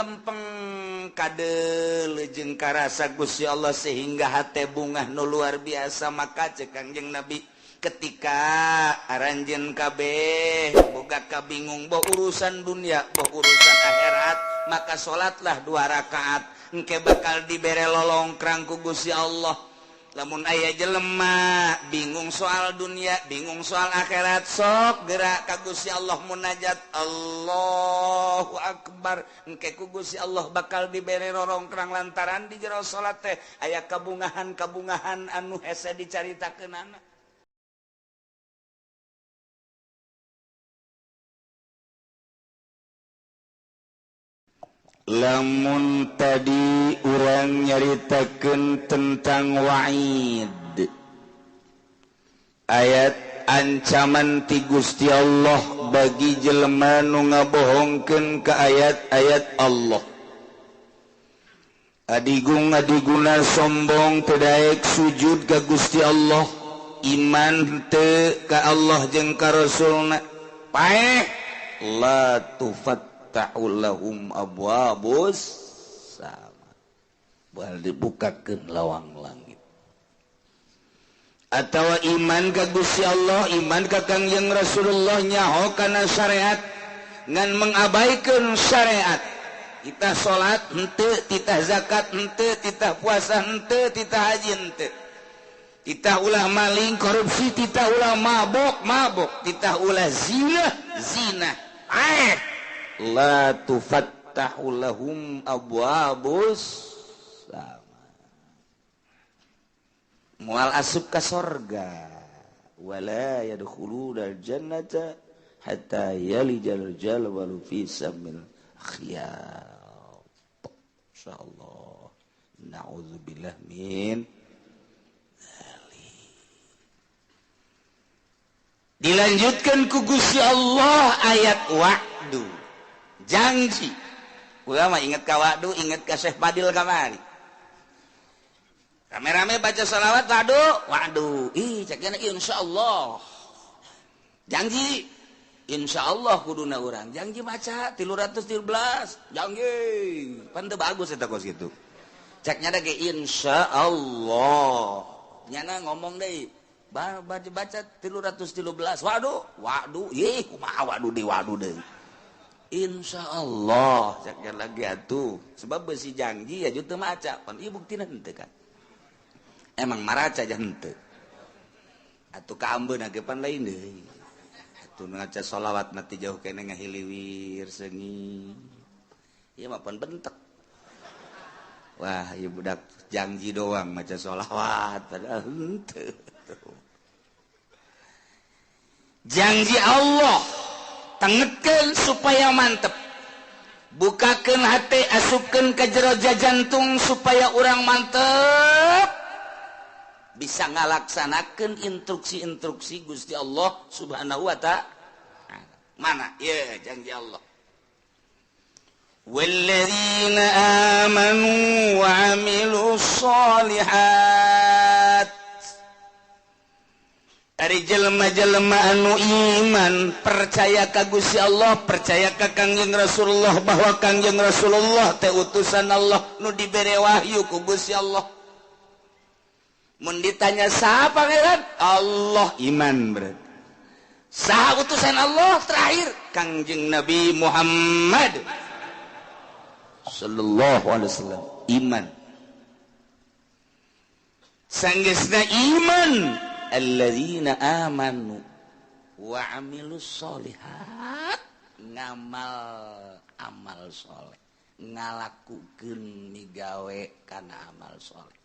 Lempeng kadeuleu jeung karasa Gusti Allah sehingga hate bungah nu luar biasa. Maka cek Kangjeng Nabi, ketika aranjeun kabeh boga kabingung, boh urusan dunia, boh urusan akhirat, maka salatlah dua rakaat, engke bakal dibere lolongkrang ku Gusti Allah. Lamun aya jelema bingung soal dunia, bingung soal akhirat, sok gerak ka Gusti Allah, munajat, Allahu Akbar, engke ku Gusti Allah bakal dibere rorongkrang lantaran di jero salat teh aya kabungahan-kabungahan anu hese dicaritakeunana. Lamun tadi urang nyaritakeun tentang wa'id, ayat ancaman ti Gusti Allah bagi jelema nu ngabohongkeun ka ayat-ayat Allah. Adigung adiguna sombong, teu daek sujud ka Gusti Allah, iman teu ka Allah jeung ka Rasulna, paeh la tufat lahum abwabus sama, bal dibukakeun lawang langit. Atawa iman ka Gusti Allah, iman ka Kangjeng Rasulullah, nyaho kana syariat ngan mengabaikan syariat. Titah salat henteu, titah zakat henteu, titah puasa henteu, titah haji henteu, titah ulah maling korupsi, titah ulah mabok mabok, titah ulah zina zina. Aeh la tufattahu lahum abwabus sama, moal asup ka sorga, wala yadkhuluna jannata hatta yalijal jalwalu fi samil khiyat. Insyaallah, na'udzubillah min dzalik. Dilanjutkan ku Gusti Allah ayat wa'du, janji. Ulama inget ka wa'du, inget ka Syekh Fadil kamari. Rame-rame baca salawat wa'du, wa'du. Ih, cekna insyaallah. Janji insyaallah kuduna urang. Janji maca 313, janji. Pan teu bagus eta kos kitu. Ceknya da ge insyaallah. Nyana ngomong deui, baca 313, wa'du, wa'du. Ih, kumaha wa'du deui, wa'du deui. Insya Allah caknya lagi atuh, sebab besi janji ya teu maca pan ieu buktina henteu kan, emang maraca aja henteu atuh kaambeuna ge pan lain deui atuh ngaca sholawat mati jauh kene ngahiliwir seungit ieu mah pan bentek. Wah, ieu budak janji doang maca sholawat padahal henteu. Janji Allah tengetkeun supaya mantep, bukakeun hati, asupkeun ka jero jantung supaya urang mantep bisa ngalaksanakeun instruksi-instruksi Gusti Allah Subhanahu wa ta'ala. Mana ieu janji Allah, walladzina amanu wa amilus sholihat. Ari jelema-jelema anu iman, percaya ka Gusti Allah, percaya ka Kangjeng Rasulullah bahwa Kangjeng Rasulullah teh utusan Allah nu dibere wahyu ku Gusti Allah. Mun ditanya saha pangeran? Allah, iman berarti. Saha utusan Allah terakhir? Kangjeng Nabi Muhammad sallallahu alaihi wasallam, iman. Sanggeusna iman, alladzina amanu wa amilus sholihat, ngamal amal soleh, ngalakukeun migawe kana amal soleh.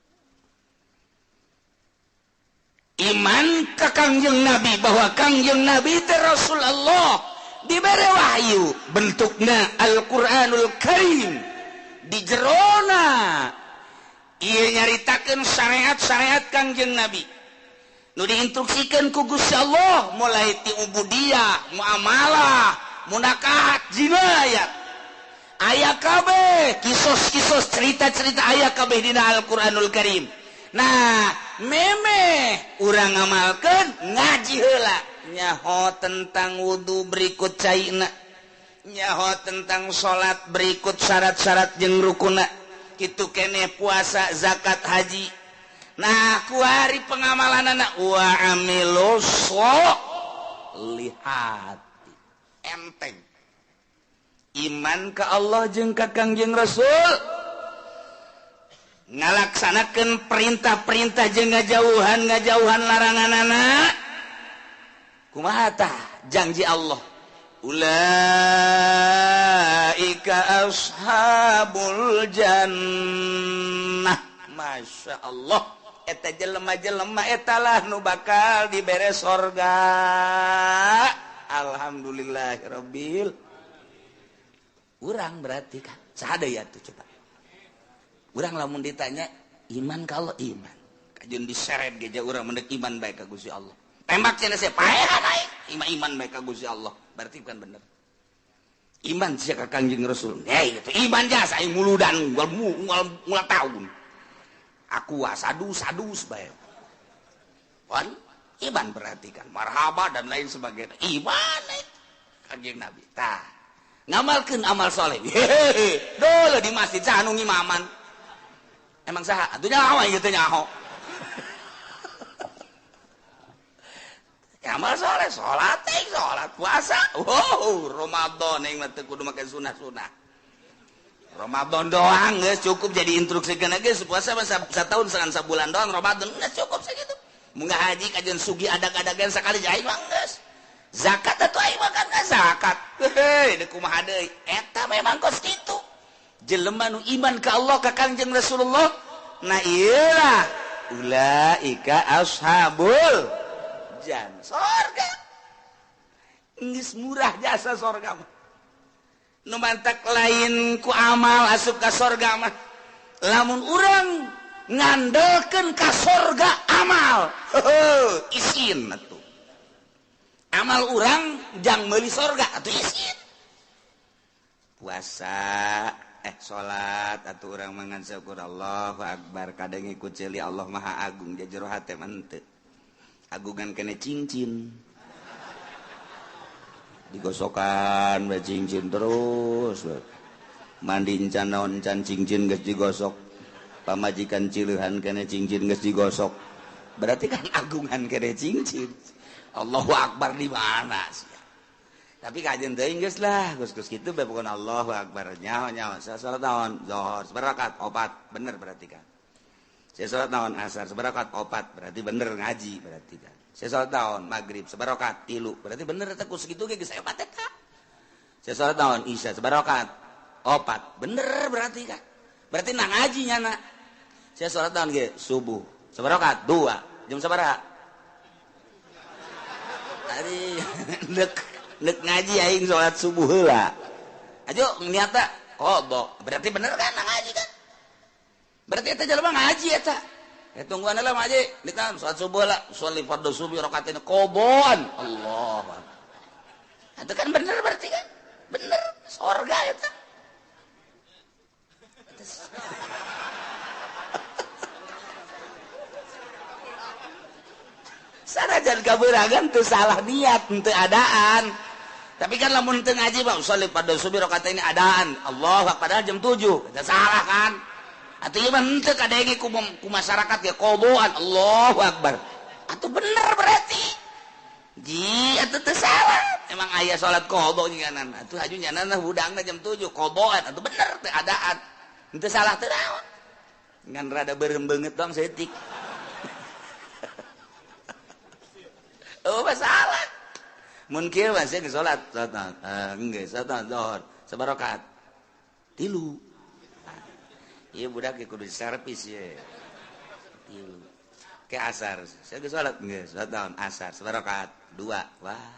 Iman ka Kangjeng Nabi bahwa Kangjeng Nabi teh Rasulullah, dibere wahyu bentukna Al-Qur'anul Karim, di jerona ieu nyaritakeun syariat-syariat Kangjeng Nabi nu diinstruksikan ku Gusti Allah, mulai ti ubudiyah, muamalah, munakahat, jinayat, aya kabeh kisos-kisos cerita-cerita aya kabeh dina Al-Qur'anul Karim. Nah, memeh urang ngamalkeun ngaji heula nyaho tentang wudu berikut caina, Nyaho tentang salat berikut syarat-syarat jeung rukuna. Kitu keneh puasa, zakat, haji. Nah, kuari pengamalanana wa amilus sholihat. Enteng. Iman ka Allah jeung ka Kangjeng Rasul. Ngalaksanakeun perintah-perintah jeung ngajauhan laranganana. Kumaha tah janji Allah? Ulaika ashabul jannah. Masya Allah, eta jelema-jelema eta lah nu bakal dibere sorga. Alhamdulillahirabbil. Urang berarti kan saha deui atuh coba. Urang lamun ditanya iman kalau iman, kajeun diseret ge urang mendek iman bae ka Gusti Allah. Tembak cenah sia paehan aing, iman bae ka Gusti Allah. Berarti bukan bener. Iman sia ka Kangjeng Rasul. Hei, itu iman jasa aing muludan ngul tahun. Aku sadu-sadu bae. Wan iman berarti kan marhaba dan lain sebagainya. Iman Kangjeng Nabi. Tah, ngamalkeun amal soleh. Hehehe, dulu di masjid saha nu ngimaman. Emang saha? Atuh nyaho aing teh nyaho. Amal soleh, salat, salat, puasa. Wow, Ramadan aing mah teu kudu make sunah-sunah. Ramadan doang geus cukup jadi instruksikeun geus puasa mah satahun sangan sabulan doang Ramadan geus cukup sakitu. Mun haji kajeun sugi adag-adagan sakali aing mah geus. Zakat atuh aing mah kan zakat. Heuh, deuk kumaha deui? Eta memang kos kitu. Jelema nu iman ka Allah ka Kangjeng Rasulullah, nah ieu lah ulaika ashabul jan sorga. Geus murah jasa sorga mah. Nu mantak lain ku amal asup ka sorga mah. Lamun urang ngandelkeun ka sorga amal, heuh, isin atuh. Amal urang jang meuli sorga atuh isin. Puasa, salat atuh urang mangan syukur Allahu akbar kadang ikut ceuli Allah Maha Agung jero hate mah henteu. Agungan kene cincin digosokan bae cincin terus mandi encan naon encan cincin geus digosok pamajikan cileuhan kene cincin geus digosok berarti kan agungan kene cincin. Allahu akbar di mana sih? Tapi kajian teuing geus lah geus-geus kitu bae pokona Allahu akbar nyaho nyaho salat naon zuhur sabarakat opat bener berarti kan. Saya salat naon asar sabarakat opat berarti bener ngaji berarti kan. Saya salat naon maghrib sabarakat 3 berarti bener eta ku sakitu ge geus hebat eta. Saya salat naon isya sabarakat 4 bener berarti kan. Berarti na ngaji nyana. Saya salat naon ge subuh sabarakat 2 jam sabaraha? Ari nek ngaji aing salat subuh heula. Ajo niatna qada berarti bener kan na ngaji kan. Berarti eta jelema ngaji eta. Tungguan lah ngaji, ditam salat subuh lah, sholli fardhu subuh rakaatain qadaan. Allahu akbar. Itu kan bener berarti kan? Bener, sorga eta. Sanajan kabeuragan teu salah niat, teu adaan. Tapi kan lamun teu ngaji mah sholli fardhu subuh rakaatain adaan. Allahu akbar padahal jam 7. Eta salah kan? Atuh ieu mah henteu kadenge ku masyarakat ge qadaan Allahu akbar. Atuh bener berarti. Ji atuh teu salah. Emang aya salat qada nyanan. Atuh haju nyanana hudangna jam 7 qadaan atuh bener teu adaan. Henteu salah teu naon. Ngan rada beureum beungeut doang saeutik. Oh masalah. Mun kieu mah sia geus salat, salat geus salat zuhur sabarakat 3. Iya budak kudu servis ye. Tilu. Ke asar. Saya geus salat geus salat naon asar sabarakat 2. Wah.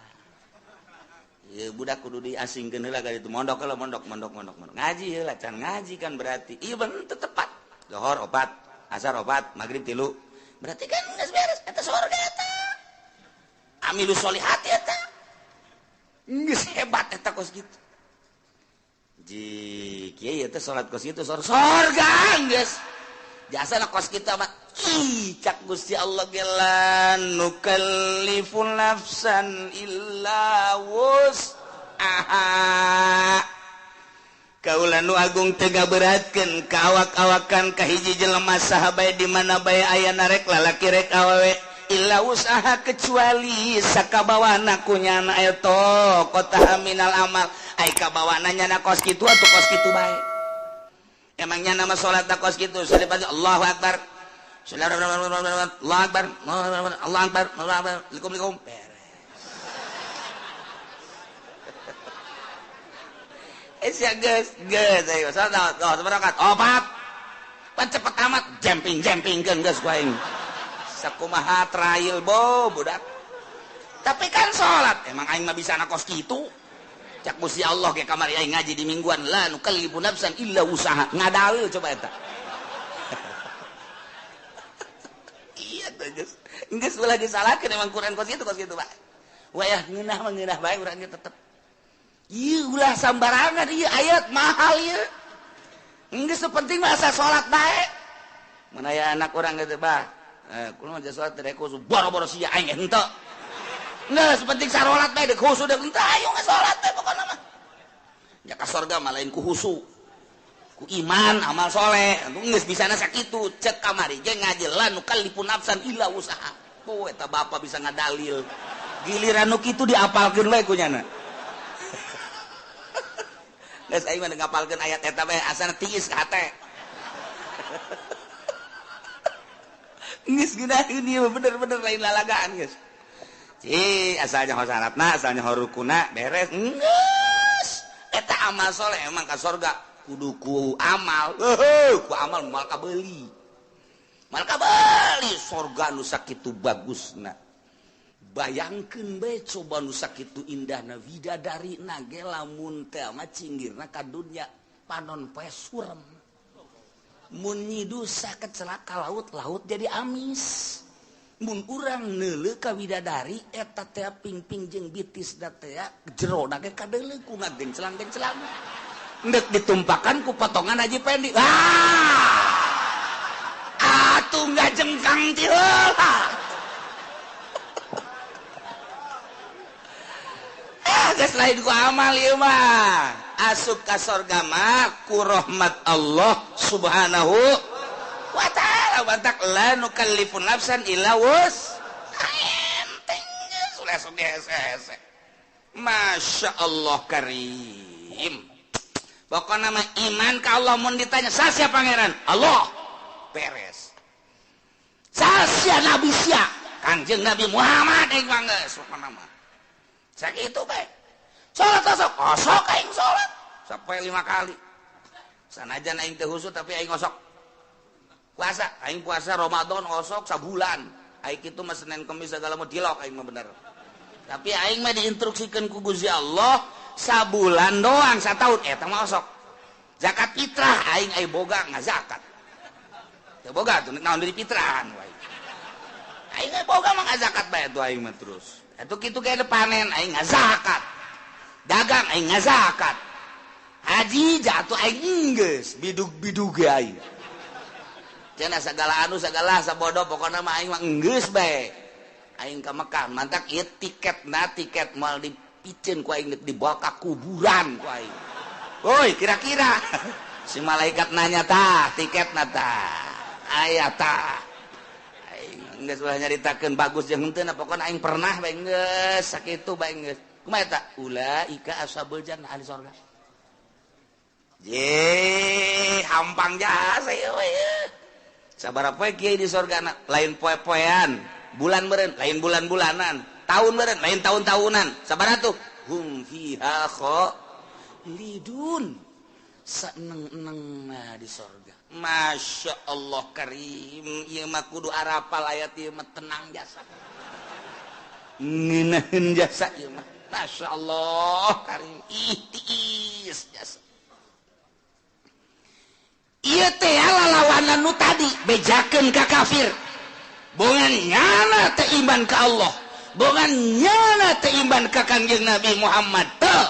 Ieu budak kudu diasingkeun heula ka ditu mondok heula mondok mondok mondok mondok. Ngaji heula can ngaji kan berarti. Ieu bener tepat. Zuhur 4, asar 4, maghrib 3. Berarti kan geus beres eta surga eta. Amilus sholihat eta. Geus hebat eta kos kitu. Ji kieu teh salat kos kitu sorga geus. Jasana kos kitu mah ih cak Gusti Allah ge la nukallifu nafsan illa wus. wus'aha. Kaula nu agung teu ngaberatkeun ka awak-awakan ka hiji jelema saha bae di mana bae aya rek lalaki rek awewe illa usaha kecuali sakabawana ku nyana eta kota minal amal ai kabawana nyana kos kitu atuh kos kitu bae. Emangnya nama salat kos kitu salibati Allahu akbar. Allahu akbar. Allahu akbar. Allahu akbar. Likum beres. Sia geus geus ayo salat oh sabarakat opat. Pan cepet amat jemping-jempingkeun geus ku aing. Sakumaha trail bo budak. Tapi kan salat emang aing mah bisa kos kitu. Cak Gusti Allah ge kamari aing ngaji di mingguan la nukallifu nafsan illa usaha. Ngadalil coba eta. Iya tuh geus. Geus ulah disalahkeun emang Quran kos kitu Pak. Wayah ngeunah mah ngeunah bae urang ge tetep. Ieu ulah sambarangan ieu ayat mahal ieu. Geus penting mah asa salat bae. Mun aya anak urang geus bah, kumaha mah salat teh khusu boro-boro sia aing henteu. Geus penting sarolat bae deuk khusu deuk henteu ayo salat teh pokona mah. Ya ka sorga mah lain ku khusu. Ku iman amal soleh. Geus bisana sakitu cek kamari ge ngaji la nukallifu nafsan illa usaha. Oh eta bapa bisa ngadalil. Giliran nu kitu diapalkeun bae ku nyana. Geus aing mah ngapalkeun ayat eta bae asana tiis ka hate. Geus geunaheun ieu bener-bener lain lalagaan geus. Ci asalnya ho syaratna, asalnya ho rukuna beres. Geus. Eta amal soleh emang ka sorga kudu ku amal. Heuh, ku amal moal kabeuli. Moal kabeuli sorga nu sakitu bagusna. Bayangkeun bae coba nu sakitu indahna widadari na ge lamun teh mah cinggirna ka dunya panon poe surem. Mun nyidusa kecelaka laut, laut jadi amis. Mun urang neuleuh ka widadari eta teh pingping jeung bitis da teh jerona ge kadeuleuh ku ngagenclang-genclang. Endek ditumpakan ku potongan Haji Pendi. Ah! Atuh ngajengkang ti heula. Geus lain ku amal ieu mah. Asup ka sorga mah ku rahmat Allah Subhanahu wa ta'ala. Batak la nukallifu nafsan illa wus. Enteng geus ulah sok hese-hese. Masya Allah karim. Pokona mah iman ka Allah mun ditanya sasia pangeran? Allah. Beres. Sasia nabi sia? Kanjeng Nabi Muhammad aing mah geus pokona mah. Sakitu bae. Salat osok, osok aing salat sampai 5 kali. Sanajan aing teu husuk tapi aing osok. Puasa, aing puasa Ramadan osok sabulan. Aing kitu mah Senin Kemis segala mah dilok aing mah bener. Tapi aing mah diinstruksikeun ku Gusti Allah sabulan doang sataun eta mah osok. Zakat fitrah aing ai boga ngazakat. Teu boga tuh naon deui fitrahan wae. Aing ai boga mah ngazakat bae tuh aing mah terus. Atuh kitu ge panen aing ngazakat. Dagang aing ngazakat. Haji jatuh aing geus bidug-bidug ge aing. Cenah sagala anu sagala sabodo pokona mah aing mah geus bae. Aing ka Mekah mantak ieu tiketna tiket moal dipiceun ku aing dibawa ka kuburan ku aing. Woi kira-kira si malaikat nanya tah tiketna tah aya tah. Aing geus ulah nyaritakeun bagus jeung henteu pokona aing pernah bae geus sakitu bae geus. Kumaha eta? Ulaika ashabul jannah ahli sorga. Ye, hampang jasa ieu we. Sabaraha poe kiai di sorgana, lain poe-poean, bulan meureun, lain bulan-bulanan, tahun meureun, lain tahun-tahunan. Sabaraha tuh? Hum fiha khalidun. Saeneng-enengna di sorga. Masya Allah karim, ieu mah kudu arapal ayat ieu mah tenang jasa. Ngeunaheun jasa ieu mah. Masya Allah karim, ihtiis jasa. Ieu teh lalawanan nu tadi bejakeun ka kafir. Bongan nyana teh iman ka Allah, bongan nyana teh iman ka Kangjeng Nabi Muhammad teh.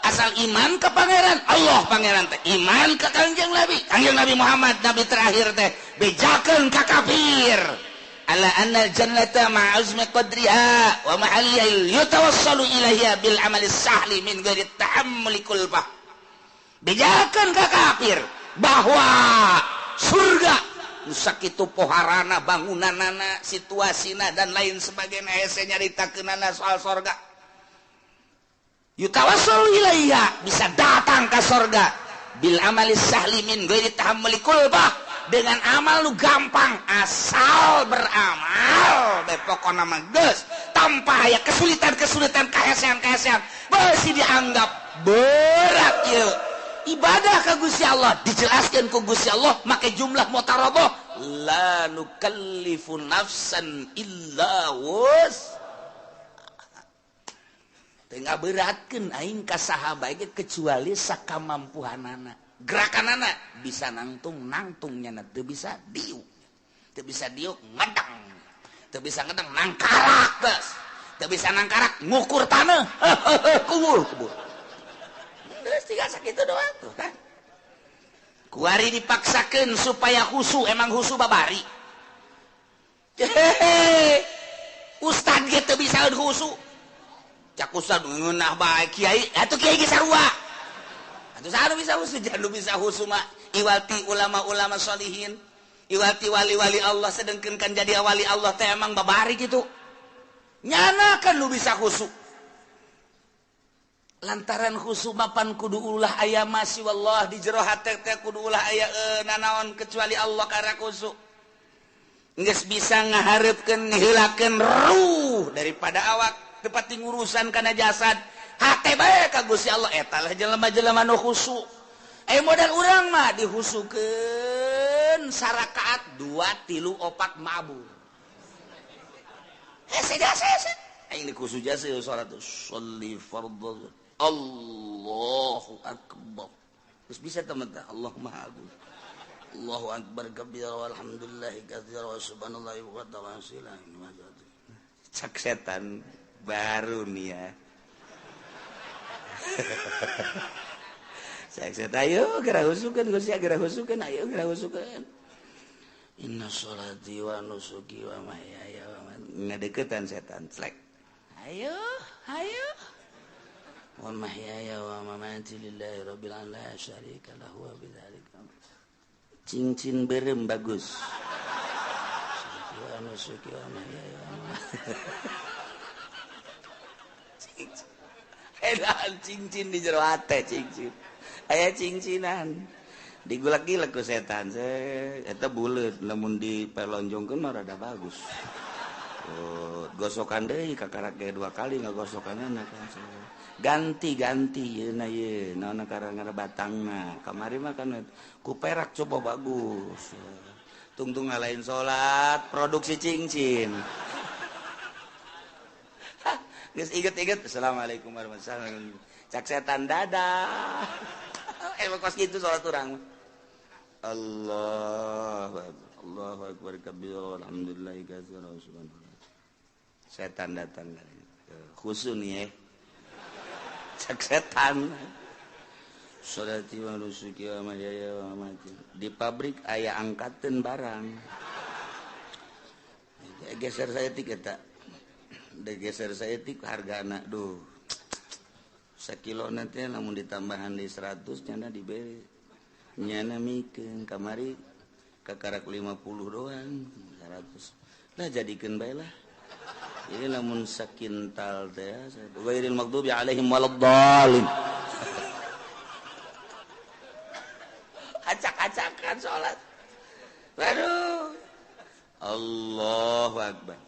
Asal iman ka pangeran Allah pangeran teh iman ka Kangjeng Nabi, Kangjeng Nabi Muhammad nabi terakhir teh bejakeun ka kafir. Ala anna al-jannata ma'azmi qadriha wa mahalliha yutawassalu ilaiha bil amali sahli min ghairi tahammuli kulfah. Bejakeun ka kafir bahwa surga nu sakitu poharana, bangunanana, situasina dan lain sebagainya, hese nyaritakeunana soal sorga. Yutawassalu ilaiha, bisa datang ke sorga bil amali sahli min ghairi tahammuli kulfah, dengan amal lu gampang, asal beramal bae pokona mah geus, tanpa aya kesulitan-kesulitan, kahesean-kahesean beusi dianggap berat ieu ibadah ka Gusti Allah. Dijelaskeun ku Gusti Allah make jumlah mutaraboh, la nukallifu nafsan illa wus. Teu ngaberatkeun aing ka saha bae kecuali sakamampuhanana. Gerakanana bisa nangtung nangtung, nyana teu bisa diuk, teu bisa diuk ngedang, teu bisa ngedang nangkarak, geus teu bisa nangkarak ngukur tanah, kubur kubur geus, tinggal sakitu doang tuh kan. Kuari dipaksakeun supaya khusu, emang khusu babari. Hehehe, ustad ge teu bisa khusu, cak ustad ngeunah bae kiai atuh, kiai ge sarua. Atuh saha bisa khusu? Jangan bisa khusu mah iwati ulama-ulama sholihin, iwati wali-wali Allah. Sedengkeun kan jadi wali Allah teh emang babari gitu, nyana kan lu bisa khusu. Lantaran khusu mapan kudu ulah aya masih wallah di jero hate teh, kudu ulah aya nanaon kecuali Allah. Karena khusu geus bisa ngahareupkeun, ngeheulakeun ruh daripada awak, tepati ngurusan kana jasad, hate bae ka Gusti Allah. Eta lah jelema-jelema nu khusu. Eh, modal urang mah dihusukeun sarakaat dua tilu opat mabur, hese jasa hese aing dikhusu jasa salat sholli fardhu, Allahu akbar, terus bisa teman Allah Maha Agung, Allahu akbar kabira walhamdulillahi katsira wa subhanallahi wa ta'ala. Cak setan baru nih ya. Cak setan, ayo geura husukeun Gusti, geura husukeun, ayo geura husukeun. Inna sholati wa nusuki wa mahyaya wa ngadeukeutan setan slek. Ayo, ayo. Wa mahyaya wa mamati lillahi rabbil alamin la syarika lahu wa bidzalika. Cincin berem bagus. Wa nusuki wa mahyaya wa cincin. Edan cincin di jero hate cincin. Aya cincinan. Digulak-gilek ku setan. Eta buleut lamun dipelonjongkeun mah rada bagus. Oh, gosokan deui kakarak ge dua kali ngagosokanna kan. Ganti-ganti yeuna ye naon karang batangna. Kamari mah kan ku perak coba bagus. Tungtung ngalain salat produksi cincin. Geus inget-inget assalamualaikum warahmatullahi wabarakatuh. Cak setan dadah. Emang kos kitu salat urang. Allah Allahu akbar kabir alhamdulillah katsira subhanallah. Setan datang khusu nih ya. Cak setan. Sholati wa nusuki wa mahyaya wa mamati. Di pabrik aya angkateun barang. Geser saya tik eta. Geser saya tik hargana duh. Sakilo nanti lamun ditambahan di 100 nyana diberi. Nyana mikeun kamari kakarak 50 doang 100. Lah jadikeun bae lah. Ini lamun sakintal teh ghairil maghdubi alaihim waladdallin. Acak-acakan salat. Waduh. Allahu akbar.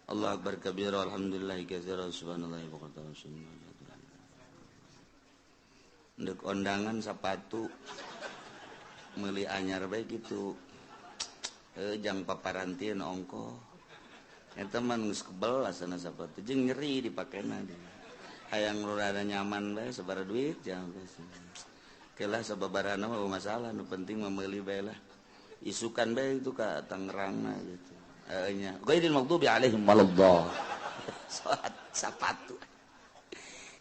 Allahu akbar kabira alhamdulillah katsira subhanallahi wa bihamdihi. Ndek ondangan sepatu meuli anyar bae kitu. Jang paparantieun ongko. Eta mah geus kebel asana sepatu jeung nyeri dipakena. Hayang rada nyaman bae sabaraha duit jang. Kelah sababarana mah masalah, nu penting mah meuli bae lah. Isukan bae itu ka Tangerangna gitu. Heeh nya. Ghairil maghdubi alaihim waladdallin. Salat sapatu.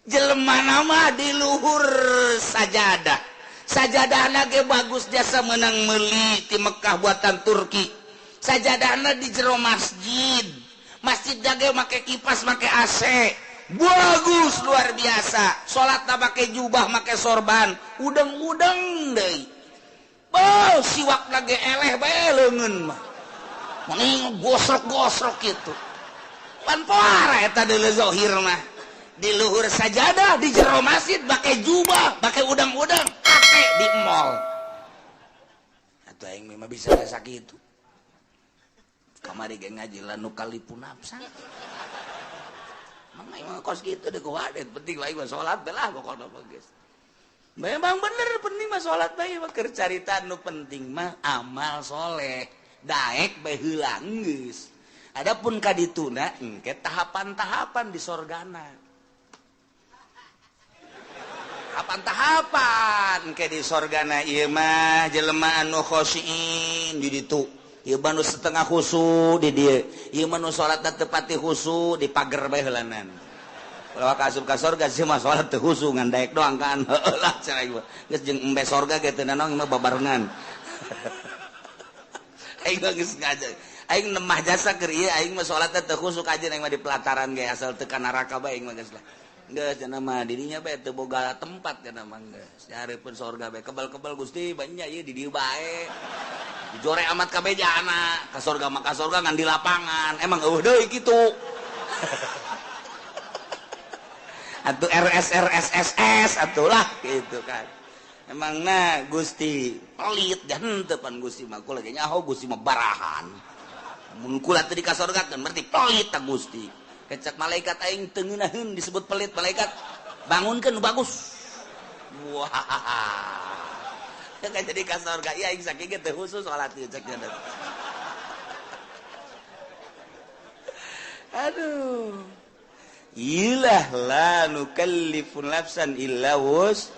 Jelema nama di luhur sajadah. Sajadahna ge bagus jasa menang meuli ti Mekah buatan Turki. Sajadahna di jero masjid. Masjid dage make kipas, make AC. Bagus luar biasa. Salatna make jubah, make sorban, udeng-udeng deui. Beuh, siwak lagi eleh bae leungeun mah. Mending gosrok-gosrok kitu. Pan poara eta deuleu zahir mah. Di luhur sajadah di jero masjid make jubah, make udang-udang, ate di mall. Atuh aing mah bisa sakitu. Kamari ge ngaji la nukallifu nafsan. Mang aing mah kos kitu deui kuwadet, penting lain mah salat belah pokona mah geus. Memang bener penting mah salat bae mah keur carita nu penting mah amal soleh. Daek bae heula geus. Adapun ka dituna engke tahapan-tahapan di sorgana. Tahapan-tahapan engke di sorgana ieu mah jelema anu khosyin di ditu. Ieu mah nu setengah khusu di dieu. Ieu mah nu salatna teu pati khusu di pager bae heulanan. Ulah ka asup ka sorga sih mah salat teu khusu ngan daek doang kan. Heueuh lah cenah ieu. Geus jeung embe sorga ge teu nanaon mah babarengan. Aing mah geus ngaji. Aing nemah jasa keur ieu aing mah salatna teu khusu kajeun aing mah di pelataran ge asal teu ka neraka bae aing mah geus lah. Geus cenah mah dirinya bae teu boga tempat cenah mah geus. Nyareupeun sorga bae kebal-kebal Gusti banyak ieu di dieu bae. Dijore amat kabeh jana ka sorga mah ka sorga ngan di lapangan. Emang eueuh deui kitu. Atuh RS RS SS atuh lah gitu kan. Emangna Gusti pelit dan henteu pan Gusti mah kula ge nyaho Gusti mah barahan. Mun kula teu dikasorgakeun berarti pelit ta Gusti. Kecak malaikat aing teu ngeunaheun disebut pelit malaikat. Bangunkeun nu bagus. Wah. Kan jadi ka sorga ieu aing sakieu ge teu khusus salat ieu cek nya. Aduh. Ilah la nukallifu nafsan illa wus.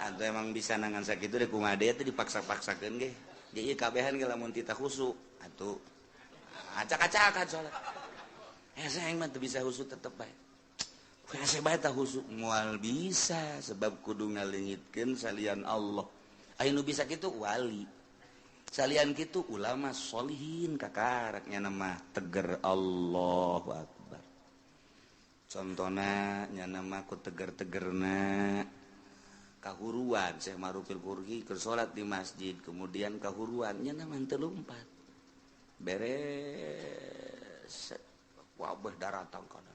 Atau emang bisa nangan sakitu deh kumaha deui teh dipaksa-paksakeun ge. Jadi ieu kabehan ge lamun tita khusu atuh acak-acakan salat. Hese aing mah teu bisa khusu tetep bae. Hese bae tah khusu moal bisa sebab kudu ngaleungitkeun salian Allah. Aya nu bisa kitu wali. Salian kitu ulama sholihin kakaraknya nama teger Allahu Akbar. Contona nya nama ku teger-tegerna kahuruan Syekh Marufil Qurhi keur salat di masjid kemudian kahuruan nya nama teu lumpat. Beres wabah daratang kana.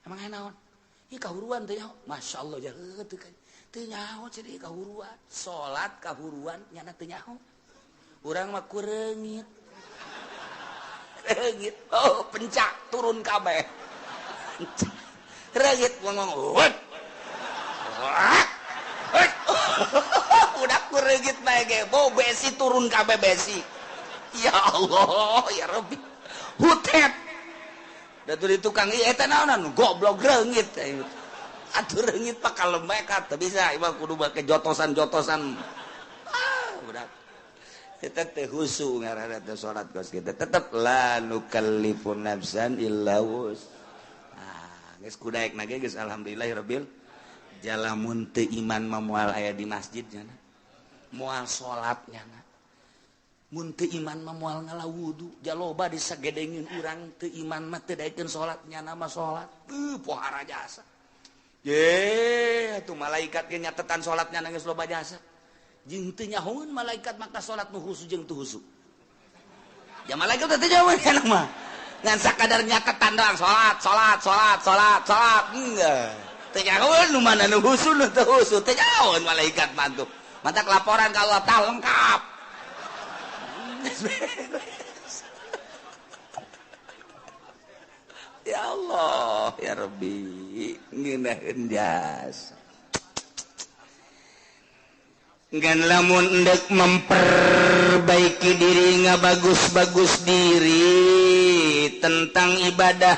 Emang aya naon? Ieu kahuruan teh nyaho. Masyaallah jaheut teu kan. Teu nyaho ceuk kahuruan. Salat kahuruan nyana teu nyaho. Urang mah ku reungit. Reungit. Oh, pencak turun kabeh. Reungit ngomong. Udah ku reungit bae ge, bau besi turun kabeh besi. Ya Allah, ya Rabbi. Hutet. Da di tukang ieu eta naonan goblok reungit. Atuh reungit pak kalem bae teu bisa ieu mah kudu make jotosan-jotosan. Ah, budak. Eta teh khusu ngaranna teh salat kos kitu. Tetep la nukallifu nafsan illa wus. Ah, geus kudaekna ge geus alhamdulillahirabbil jalamun teu iman mah moal aya di masjid nya. Moal salat nya. Mun teu iman mah moal ngala wudu, jaloba disagedengin urang teu iman mah teu daekeun salat nyana mah salat. Teu pohara jasa. Ye, atuh malaikat ge nyatetan salatnya geus loba jasa. Jeung teu nyahoeun malaikat maka salat nu khusu jeung teu khusu. Ya malaikat teh teu nyahoeun kana mah. Ngan sakadar nyatetan doang salat, salat, salat, salat, salat. Enggak. Teu nyahoeun nu mana nu khusu nu teu khusu, teu nyahoeun malaikat mah tuh. Matak laporan ka Allah tah lengkap. Ya Allah, ya Rabbi, ngeunaheun jasa. Ngan lamun endek memperbaiki diri ngabagus-bagus diri tentang ibadah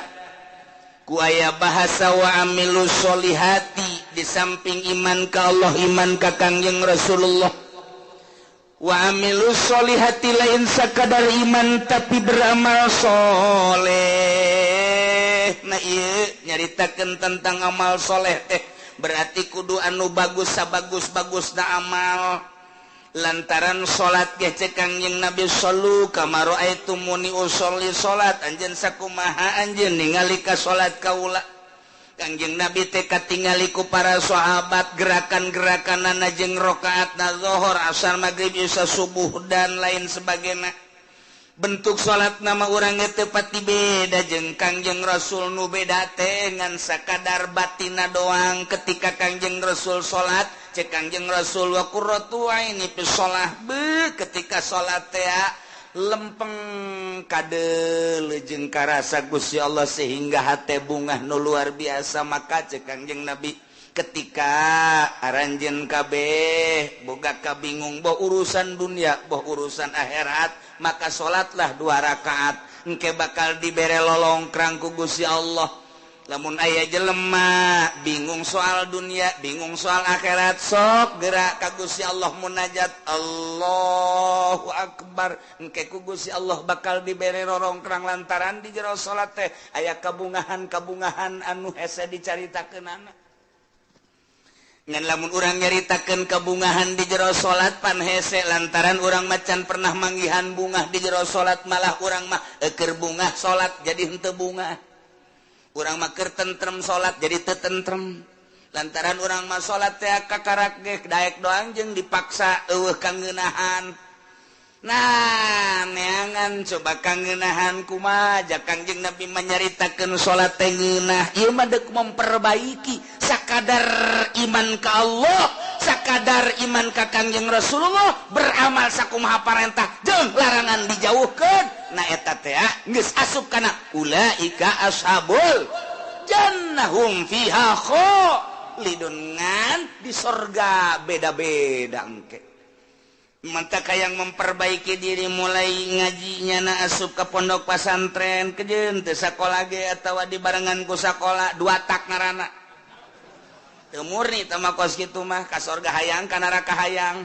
ku aya bahasa wa amilus solihati di samping iman ka Allah, iman ka Kangjeng Rasulullah. Wa amilus solihati lain sakadar iman tapi beramal soleh. Nah ieu nyaritakeun tentang amal soleh teh berarti kudu anu bagus sabagus-bagusna amal. Lantaran salat ge cek Kangjeng Nabi sallu kama raaitumuni usolli, salat anjeun sakumaha anjeun ningali ka salat kaula. Kangjeng Nabi teh katingali ku para sahabat gerakan-gerakanana jeung rakaatna zuhur, asar, maghrib, isya, subuh dan lain sebagainya. Bentuk salat nama urang teu pati beda jeung Kangjeng Rasul, nu beda teh ngan sakadar batina doang. Ketika Kangjeng Rasul salat, cek Kangjeng Rasul wa qurratu aini fi shalah, be ketika salat teh lempeng kade jeung karasa Gusti Allah sehingga hate bungah nu luar biasa. Maka cek Kangjeng Nabi, ketika aranjeun kabeh boga kabingung boh urusan dunia boh urusan akhirat, maka salatlah 2 rakaat, engke bakal dibere lolongkrang ku Gusti Allah. Lamun aya jelema bingung soal dunia, bingung soal akhirat, sok gerak ka Gusti Allah munajat Allahu Akbar, engke ku Gusti Allah bakal dibere rorongkrang lantaran di jero salat teh aya kabungahan-kabungahan anu hese dicaritakeunana. Ngan lamun urang nyaritakeun kabungahan di jero salat pan hese, lantaran urang macan pernah manggihan bungah di jero salat, malah urang mah eukeur bungah salat jadi henteu bungah. Urang mah keur tentrem salat jadi teu tentrem, lantaran urang mah salat teh kakarak ge daek doang jeung dipaksa eueuh kangeunahan. Nah, neangan coba kangeunahan kumaha ja Kangjeng Nabi manyaritakeun salat teh ngeunah. Ieu mah deuk memperbaiki sakadar iman ka Allah, sakadar iman ka Kangjeng Rasulullah, beramal sakumaha parentah jeung larangan dijauhkeun. Nah eta teh geus asup kana ulaika ashabul jannahum fiha khalidun, ngan di sorga beda-beda engke. Mantap yang memperbaiki diri mulai ngajinya na asup ke pondok pesantren kejeun teu sakola ge atawa dibarengan ku sakola dua tak ngaranna. Teu murni teh mah kos kitu mah ka sorga hayang ka neraka hayang.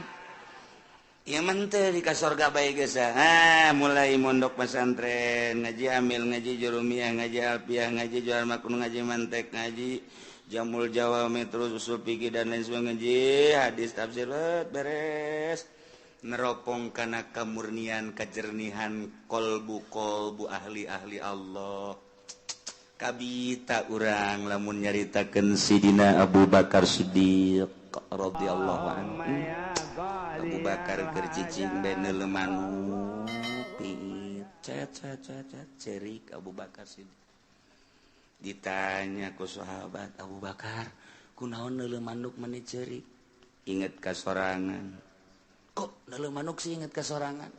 Ieu mah teu di ka sorga bae geus. Ah, mulai mondok pesantren, ngaji amil, ngaji jurumiyah, ngaji alfiah, ngaji jual makun, ngaji mantek, ngaji jamul jawami, terus usul fikih dan lain sebagainya, ngaji hadis tafsir beres. Neropong kana kamurnian kajernihan kolbu-kolbu ahli-ahli Allah. Kabita urang lamun nyaritakeun Sidina Abu Bakar Siddiq radhiyallahu anhu. Abu Bakar keur cicing bae neuleuh manuk piit cet cet cet cerik Abu Bakar Siddiq. Ditanya ku sahabat, Abu Bakar kunaon neuleuh manuk meni cerik? Inget ka sorangan. Kok neuleuh manuk sih inget ka sorangan?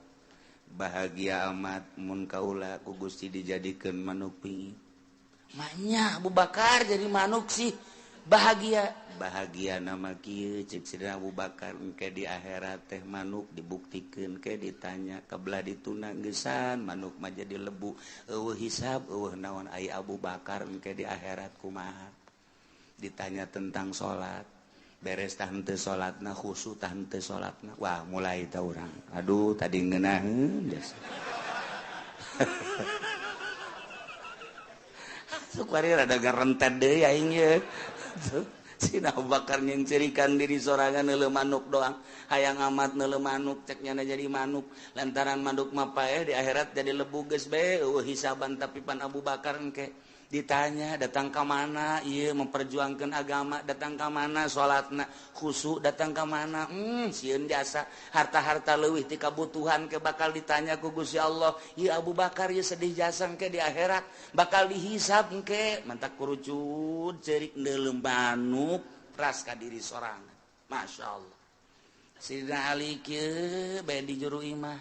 Bahagia amat mun kaula ku Gusti dijadikeun manuk pingit. Maknya Abu Bakar jadi manuk sih bahagia. Bahagia nama kieu cek Sidina Abu Bakar, engke di akhirat teh manuk dibuktikeun ke ditanya kabelah dituna geusan manuk mah jadi lebu eueuh hisab eueuh naon ai Abu Bakar engke di akhirat kumaha. Ditanya tentang salat, beres tah henteu salatna, khusyuk tah henteu salatna. Wah, mulai tah urang. Aduh, tadi ngeunaheun geus. Sok bari rada garentet deui aing ye. Sina Abu Bakar nyengcerikan diri sorangan neuleuh manuk doang. Hayang amat neuleuh manuk cek nyana jadi manuk. Lantaran manuk mah paeh di akhirat jadi lebu geus bae eueuh hisaban, tapi pan Abu Bakar engke ditanya datang ka mana ieu memperjuangkeun agama, datang ka mana salatna khusyuk, datang ka mana sieun jasa harta-harta leuwih ti kabutuhan ke bakal ditanya ku Gusti Allah. Ieu Abu Bakar ieu sedih jasa engke di akhirat bakal dihisab engke. Mantak kurucut ceurik neuleuh manuk ras ka diri sorangan. Masya Allah. Sidina Ali kieu bae di juru imah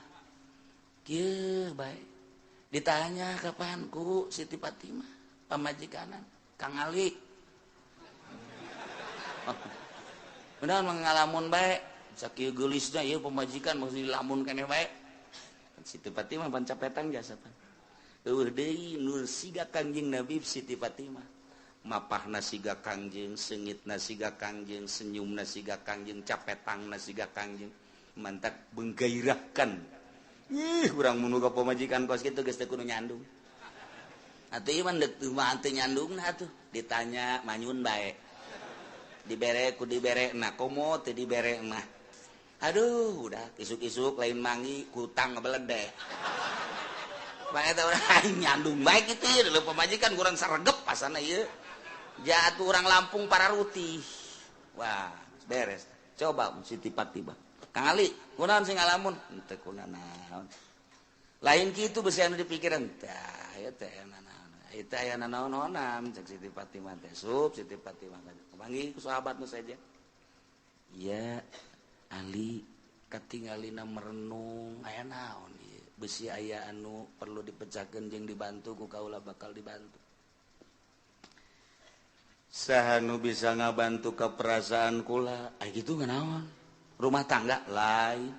kieu bae ditanya kapan ku Siti Fatimah pamajikanan Kang Ali. Benar mengalamun bae sakieu geulisna ieu pamajikan mesti dilamun keneh bae. Siti Fatimah pan capetan jasa pan. Eueuh deui nur siga Kangjeng Nabi Siti Fatimah. Mapahna siga Kangjeng, seungitna siga Kangjeng, senyumna siga Kangjeng, capetangna siga Kangjeng. Mantak menggairahkan. Ih, urang mun ka pamajikan kos kitu geus teu kudu nyandung. Atuh ieu mah deuk mah teu nyandungna atuh. Ditanya manyun bae. Dibere ku dibere na komo teu dibere mah. Aduh, udah isuk-isuk lain mangi kutang ngebeledeh. Bae eta urang nyandung bae kitu ieu leuh pamajikan kurang saregep pasana ieu. Jatuh orang Lampung para rutih. Wah, beres. Coba Siti Fatimah. Kang Ali, kunaon sing ngalamun? Henteu kunanaon. Lain kitu besi anu dipikiran. Tah, ieu teh nanaon. Ieu teh aya nanaon-naonan cek Siti Fatimah teh. Sup Siti Fatimah kapanggih ku sahabat nu saja. Iya, Ali katingalina merenung aya naon ieu. Besi aya anu perlu dipecahkeun jeung dibantu ku kaula bakal dibantu. Saha nu bisa ngabantu ka perasaan kula? Ai kitu nganaon? Rumah tangga lain,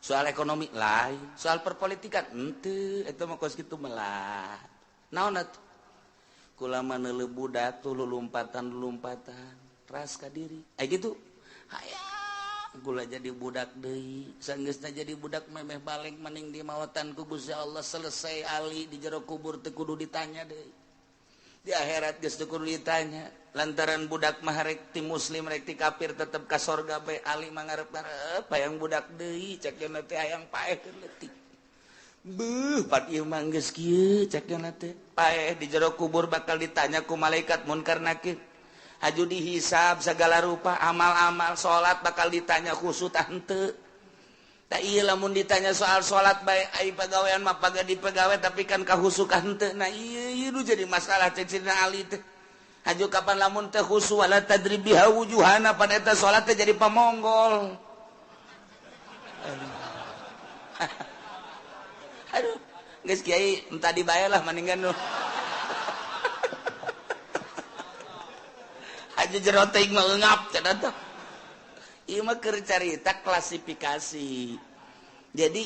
soal ekonomi lain, soal perpolitikan henteu, eta mah kos kitu melah. Naon atuh? Kula mah neuleuh budak tuh lulumpatan-lulumpatan, ras ka diri. Ai kitu hayang kula jadi budak deui, sanggeusna jadi budak memeh balik maning di mawatan ku Gusti Allah selesai Ali di jero kubur teu kudu ditanya deui. Di akhirat geus teu kudu ditanya. Lantaran budak mah rek ti muslim rek ti kafir tetep ka sorga bae. Ali mah ngarep-ngarep hayang budak deui cek yeuna teh hayang paeh leutik. Beuh pat ieu mah geus kieu cek yeuna teh. Paeh di jero kubur bakal ditanya ku malaikat munkar nakir. Haju dihisab segala rupa amal-amal salat bakal ditanya khusus tah henteu. Tah ieu lamun ditanya soal salat bae ai pagawean mah paga di pagawe tapi kan kahusukan henteu. Nah ieu ieu nu jadi masalah cek Sidina Ali teh. Haju kapan lamun teh khusu wala tadrib biha wujuhana pan eta salat teh jadi pamonggol. Aduh. Aduh, geus kiai entah dibayar lah mendingan nu. Haju jero teuing mah eungap cenah teh. Ieu mah keur carita klasifikasi. Jadi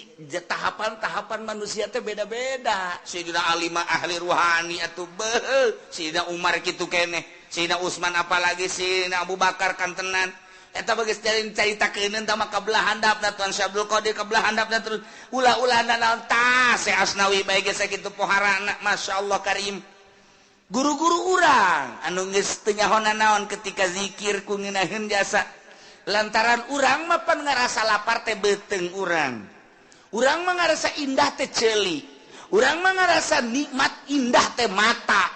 tahapan-tahapan manusia teh beda-beda. Sayyidina Ali mah ahli ruhani atuh beuh, Sayyidina Umar kitu keneh, Sayyidina Utsman apalagi Sayyidina Abu Bakar kantenan. Eta geus caritakeun tah mah kabelah handapna Tuan Syekh Abdul Qadir kabelah handapna terus ulah-ulah naon tah Syekh Asnawi bae geus sakitu poharana masyaallah karim. Guru-guru urang anu geus teu nyaho naon ketika zikir ku ngeunaheun jasa. Lantaran urang mah pan ngarasa lapar teh beuteung urang. Urang mah ngarasa indah teh ceuli. Urang mah ngarasa nikmat indah teh mata.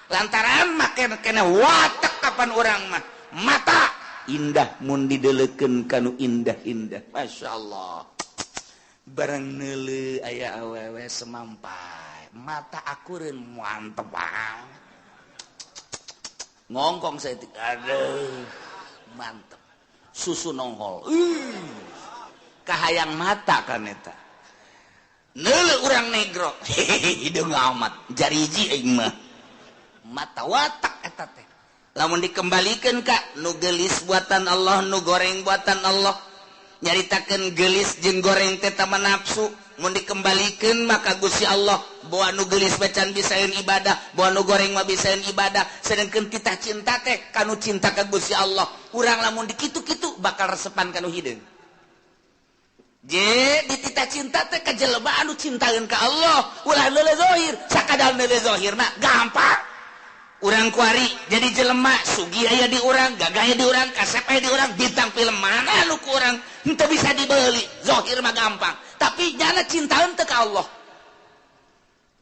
Lantaran mah kena watek kapan urang mah mata indah mun didelekeun kanu indah-indah. Masyaallah. Barang neuleuh aya awewe semampai, mata akureun mantep banget. Ngongkong saeutik, aduh, mantep. Susu nongol. Kahayang mata kan eta. Neuleuh urang negro, hideung amat, jariji aing mah. Mata watak eta teh. Lamun dikembalikeun ka nu geulis buatan Allah, nu goreng buatan Allah. Nyaritakeun geulis jeung goreng teh tama nafsu. Mun dikembalikeun maka Gusti Allah bawa nu geulis bacan bisaeun ibadah, bawa nu goreng mah bisaeun ibadah. Sedengkeun titah cinta teh kanu cinta ka Gusti Allah. Urang lamun dikitu-kitu bakal resepan kanu hideung. Je dititah cinta teh ka jelema anu cintaeun ka Allah, ulah neuleuh zahir, sakadar neuleuh zahir mah gampang. Urang kuari jadi jelema sugih aya di urang, gagah aya di urang, kasep aya di urang, bintang film mana nu ku urang henteu bisa dibeli, zahir mah gampang. Tapi nyana cintaeun teu ka Allah.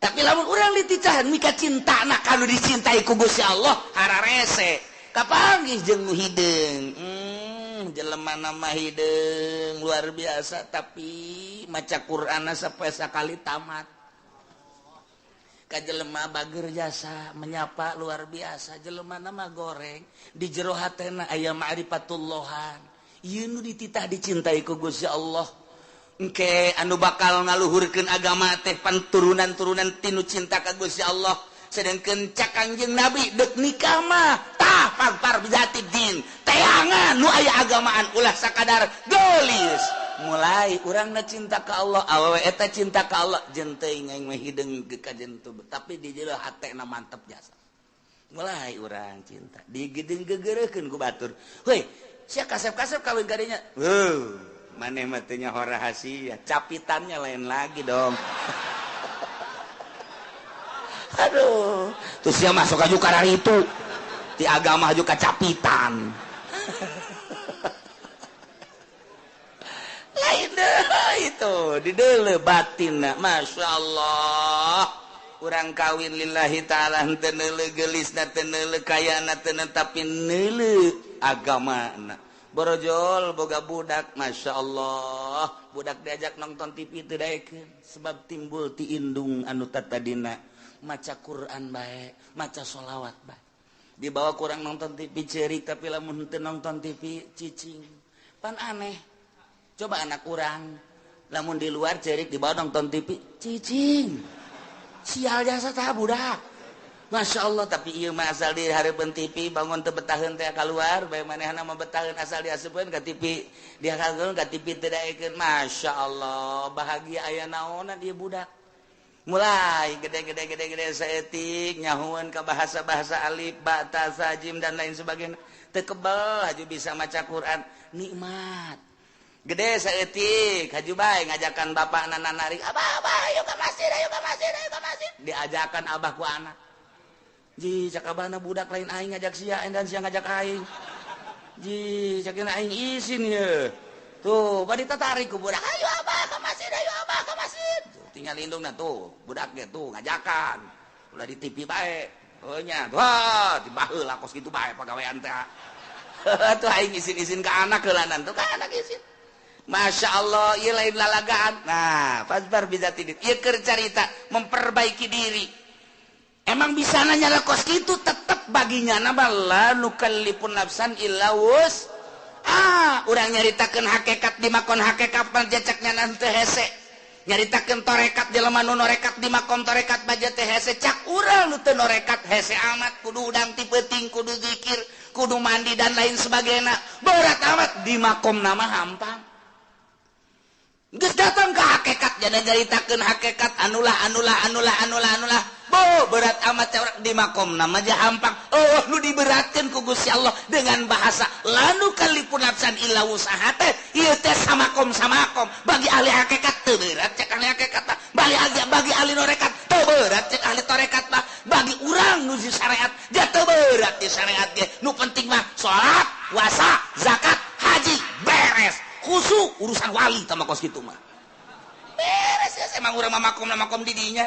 Tapi lamun urang dititahan mika cintana kanu dicintai ku Gusti Allah, hararese. Kapanggih jeung nu hideung. Jelema nama hideung luar biasa tapi maca Qur'anna sapoe sakali tamat. Ka jelema bager jasa menyapa luar biasa, jelema nama goreng di jero hatena aya ma'rifatullahan. Ieu nu dititah dicintai ku Gusti Allah. Engke anu bakal ngaluhurkeun agama teh pan turunan-turunan tinu cinta ka Gusti Allah. Sedengkeun cak Kangjeng Nabi deuk nikah mah tah pagpar bijati din. Teangan nu aya agamaan ulah sakadar geulis. Mulai urangna cinta ka Allah, awewe eta cinta ka Allah, jeung teuing aing mah hideung ka jentu, tapi di jero hatena mantep jasa. Mulai urang cinta, digeudeung gegereukeun ku batur. Heuy, sia kasep-kasep kawin ka dinya. Heuh, maneh mah teu nyaho rahasia, capitannya lain lagi dong. Aduh, terus sia masuk aju kararitu. Di agama aju kacapitan. Tuh di deuleu batinna Masya Allah. Urang kawin lillahi ta'ala henteu neuleuh geulisna, teu neuleuh kayana, teu tapi neuleuh agamana. Borojol boga budak, Masya Allah, budak diajak nonton TV teu daekeun sebab timbul ti indung anu tatadina maca Quran bae, maca sholawat bae. Dibawa kurang nonton TV ceurik, tapi lamun henteu nonton TV cicing. Pan aneh. Coba anak urang lamun di luar ceurik, dibawa nonton TV cicing. Sial jasa tah budak. Masya Allah, tapi ieu mah asal di hareupeun TV bangun teu betaheun teh keluar, bae manehna mah betaheun asal diasupkeun ka TV, dihakeun ka TV teu daekeun. Masya Allah, bahagia aya naonan ieu budak. Mulai gede-gede gede-gede saeutik nyahueun ka bahasa-bahasa alif, ba, ta, sa, jim dan lain sebagainya. Teu kebel haju bisa maca Quran, nikmat. Gede saeutik haju bae ngajakan bapakna narik, "Abah, abah, ayo ka masjid, ayo ka masjid, ayo ka masjid." Diajakan abah ku anak. Ji, cak abahna budak lain aing ngajak sia dan sia ngajak aing. Ji, cak aing isin ye. Tuh, bari tatarik ku budak, "Ayo abah ka masjid, ayo abah ka masjid." Tuh, tinggal indungna tuh, budak ge tuh ngajakan. Ulah di TV bae. Oh nya, wah, dibaheula kos kitu bae pagawean teh. Tuh aing isin-isin ka anak heulanan tuh ka anak isin. Masya Allah, ieu lain lalagaan. Nah, fasbar bisa tidit. Ieu keur carita memperbaiki diri. Emang bisa nanya lah kos kitu tetep baginya nama la nukallifun nafsan illa wus. Ah, urang nyaritakeun hakikat di makon hakikat panjacaknya nanti hese. Nyaritakeun torekat jelema nu norekat di makom torekat baja teh hese. Cak urang nu teu norekat hese amat, kudu udang ti peuting, kudu zikir, kudu mandi dan lain sebagainya. Berat amat di makom nama hampang. Geus datang ke hakikat jadi nyaritakeun hakikat anulah anulah anulah anulah anulah. Bo berat amat di makom nama aja hampang. Oh nu diberatkeun ku Gusti Allah dengan bahasa la nukallifun nafsan illa wus'aha teh ieu teh samakom samakom. Bagi ahli hakikat teu berat cek ahli hakikat mah, bagi ahli norekat teu berat cek ahli torekat mah, bagi urang nu di syariat ja teu berat di syariat ge. Nu penting mah salat, puasa, zakat, haji beres. Khusu urusan wali sama kos kitu mah. Beres ya emang urang mah makom makom di dinya.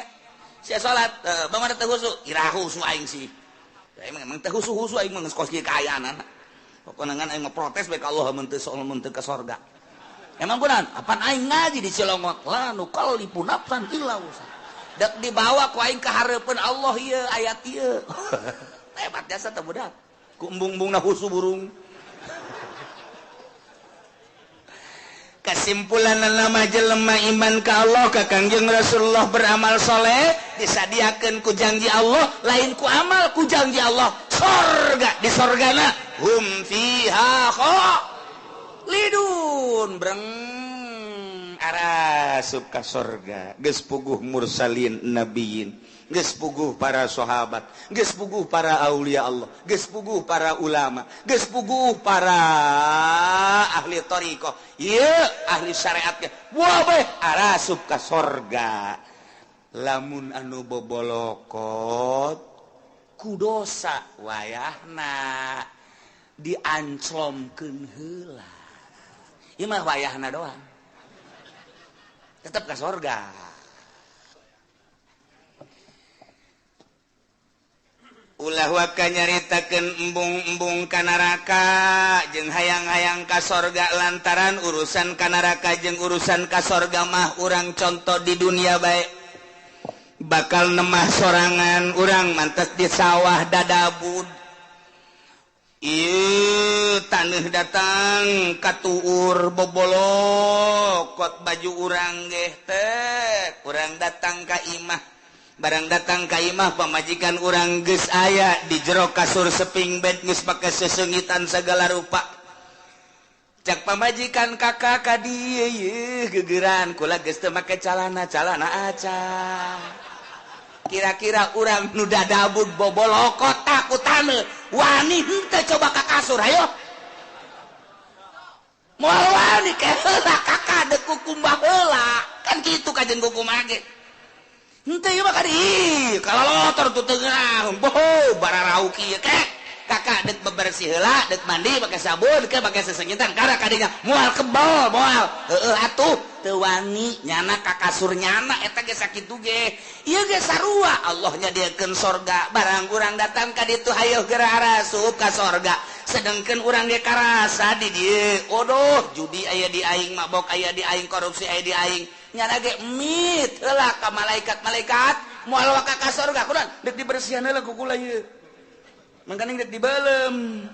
Sia salat, bangun teu khusu, ira khusu aing sih. Emang emang teu khusu-khusu aing mah geus kos kieu kaayaan. Pokona ngan aing mah protes bae ka Allah mun teu mun teu ka sorga. Emang kunaon? Apan aing ngaji di Cilongok, la nukallifu nafsan illa wus'aha. Dek dibawa ku aing ka hareupeun Allah ieu ayat ieu. Hebat jasa teh budak. Ku embung-embungna khusu burung. Kesimpulan nama jelema iman ka Allah ka Kangjeng Rasulullah beramal soleh disadiakeun ku janji Allah, lain ku amal ku janji Allah sorga, di sorgana hum fiha khalidun breng arasup ka sorga. Geus puguh mursalin nabiyin, geus puguh para sahabat, geus puguh para aulia Allah, geus puguh para ulama, geus puguh para ahli thariqah, ieu ahli syariat ge. Wah bae arasup ka sorga. Lamun anu bobolokot ku dosa wayahna dianclomkeun heula. Ieu mah wayahna doang. Tetep ka sorga. Ulah waka nyaritakeun embung-embung ka neraka jeung hayang-hayang ka sorga, lantaran urusan ka neraka jeung urusan ka sorga mah urang contoh di dunia bae. Bakal nemah sorangan urang mantes di sawah dadabud. Ieu taneuh datang katuur bobolokot baju urang geh teh, urang datang ka imah. Barang datang ka imah pamajikan urang geus aya di jero kasur seping bed geus pake sesengitan segala rupa. Cak pamajikan kakak ka dieu yeuh gegeran kula geus teu make calana, calana aca. Kira-kira urang nu dadabud bobolokot takutan wani henteu coba ka kasur hayo. Moal wani ke heula kakak deuk kukumbah heula. Kan kitu kajen kukumbah ge. Henteu ieu mah kadi kalalotor tuh teu ngeunah. Boho bararauki ieu kek. Kakak dek bebersih heula, dek mandi pakai sabun, ke pakai sesengitan karena kadinya moal kebal, moal. Heueuh atuh teu wani nyana ka kasur nyana eta ge sakitu ge. Ieu ge sarua Allah nyadiakeun sorga, barang urang datang ka ditu hayoh geura arasup ka sorga. Sedangkan urang ge karasa di dieu, odoh judi aya di aing, mabok aya di aing, korupsi aya di aing. Nyana ge mit heula ka malaikat-malaikat moal waka ka sorga kunaon dek dibersihan heula ku kula ieu. Mangkaning dek dibelem.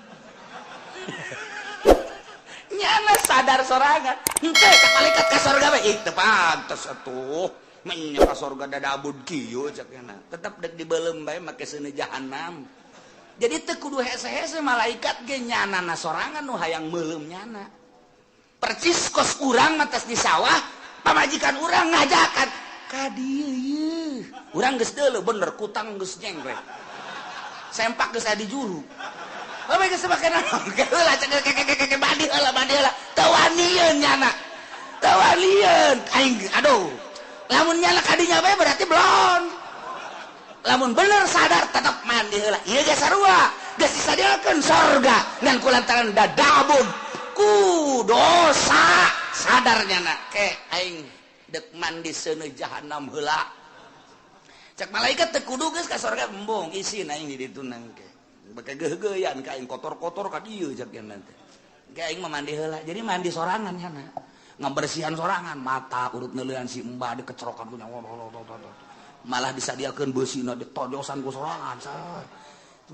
Nyana sadar sorangan. Henteu ka malaikat ka sorga bae ih teu pantes atuh. Menya ka sorga dadabud kieu cek nyana. Tetep dek dibelem bae make seuneu jahanam. Jadi teu kudu hese-hese malaikat ge nyanana sorangan nu hayang meuleum nyana. Percis kos urang mah tos di sawah, pamajikan urang ngajakan ka dieu ieu. Urang geus deuleu bener kutang geus nyengklek. Sempak geus aya di juru. Bae geus make naon? Heula cek keke mandi heula mandi heula. Teu wanieun nyana. Teu wanieun. Aing aduh. Lamun nyana kadinya bae berarti belon. Lamun bener sadar tetep mandi heula. Ieu ge sarua. Geus disadiakeun sorga ngan kulantaran dadabun ku dosa sadar nyana ke aing dek mandi seuneu jahanam heula. Cek malaikat teu kudu geus ka sorga embung isin aing di ditu nangke. Beke geugeuyan ka aing kotor-kotor ka dieu cek nya teh. Ke aing mah mandi heula. Jadi mandi sorangan nyana. Ngabersihan sorangan mata urut neuleuan si embah dikecerokan ku nyawa. Malah disadiakeun beusina ditojosan ku sorangan.